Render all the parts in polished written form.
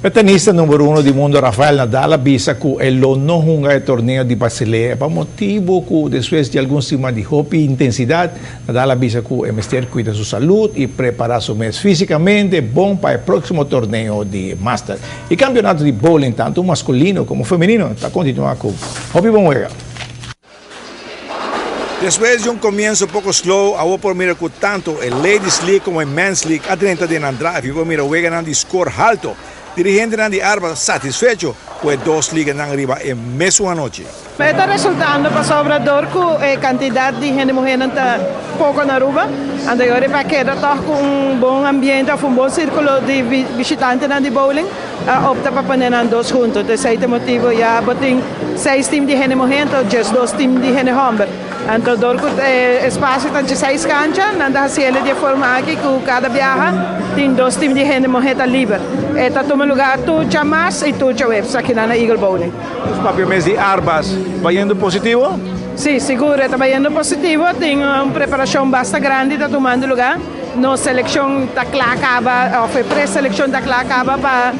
E tenista number 1 di mundo Rafael Nadal a bisa cu e lo no hunga e torneo di Basilea pa motibo cu despues di algun siman di hopi intensidad, Nadal a bisa cu e mester cuida su salud y prepara su mes fisicamente bon pa e proximo torneo di Masters. E campeonato di bowling tanto masculino como femenino ta continua cu hopi bon wega. Despues di un comienso poco slow, awo por mira cu tanto e Ladies League como e Men's League a drenta den nan drive y por mira weganan di score halto. Dirigentenan di Arba ta satisfecho cu e dos liganan riba e mesun anochi. E ta resultando pasobra dor cu e cantidad di hende muhernan ta poco na Aruba, anto e ora pa keda toch cu un bon ambiente of un bon circulo di bishitantenan di bowling, a opta pa pone nan dos hunto. Esey ta e motibo ya bo tin seis team di hende muher anto 12 team di hende homber. Anto dor cu e espacio ta 16 cancha, nan ta haciendo di e forma aki cu cada biaha tin dos team di hende muher ta liber. E ta tuma lugar tur djamars y tur djaweps aki na Eagle Bowling. Nos papia mes di Arbas, bayendo positivo? Si, sigur e ta bayendo positivo. Tin un preparacion basta grandi ta tumando lugar. Nos seleccion ta cla caba, of e preseleccion ta cla caba pa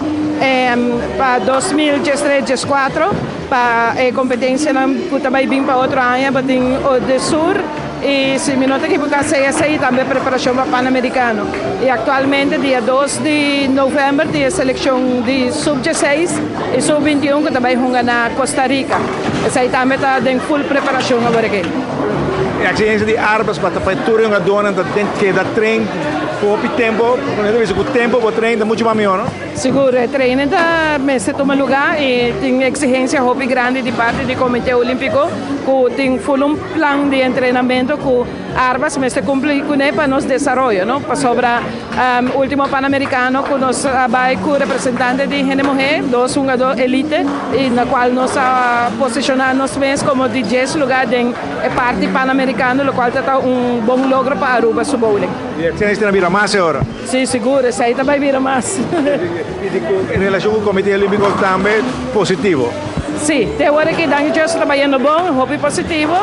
2013, 14 pa e competencianan cu ta bay bin pa otro aña, pa tin Odesur y, si mi no ta equivoca, CSI y tambe preparacion pa Panamericano. Y actualmente dia 2 di november tin e seleccion di sub-16 y sub-21 cu ta bay hunga na Costa Rica. Esey tambe ta den full preparacion awor aki. E exigencia di Arbas pa ta tur hungadornan ta den keda train hopi tempo, cu tempo bo train ta mucho mas mihor, no? Sigur, e training ta mester tuma lugar y tin exigencia hopi grandi di parti di Comite Olimpico cu tin full un plan di entrenamento cu Arbas mester cumpli cu pa nos desaroyo, no? Pasobra ultimo Panamericano cu nos a bay cu representante di hende muher, dos hungador elite y na cual nos a posiciona nos mes como di 10 lugar den e parti Panamericano, lo cual ta un bon logro pa Aruba su bowling. Y exigencia ta bira mas awor? Si, sigur, esey ta bay bira mas. En relacion cu e Comite Olimpico tambe positivo? Si, te awor aki danki Dios ta bayendo bon, hopi positivo.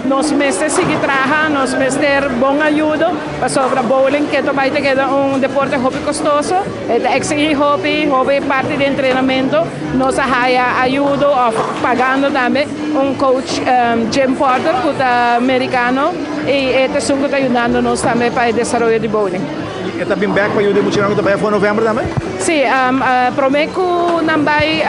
Nos mester sigui traha, nos mester bon ayudo, pasobra bowling cu ta bay keda un deporte hopi costoso, ta exigi hopi, hopi parti di entrenamento, nos a haya ayudo of pagando tambe un coach, Jim Porter, cu ta americano, y ta esun cu ta yudando nos tambe pa e desaroyo di bowling. Y ta bin back pa yuda mucho cu ta pa november tambe? Si, prome cu nan bay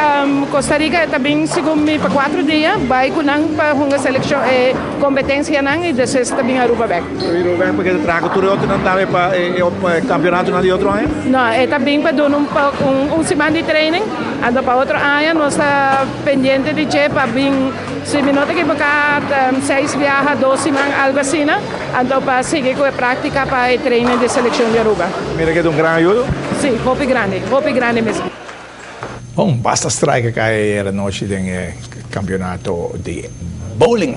Costa Rica, tambe segun mi pa 4 dia, bay cu nan pa hunga seleccion e competencia nan y despues tambe Aruba back. Aruba back pasobra ta traha tur otro nan tambe pa e campeonato nan di otro aña? No, e tambe pa duna un siman di training, anto pa otro aña nos ta pendiente di dje pa bin, si mi no ta equivoca, seis biaha, 2 siman, algo asina, anto pa sigui cu e practica pa e training di seleccion di Aruba. Mira cu ta un gran ayudo? Si, hopi grandi, hopi grandi mes. Bon, basta strike a cay anochi den campeonato di bowling.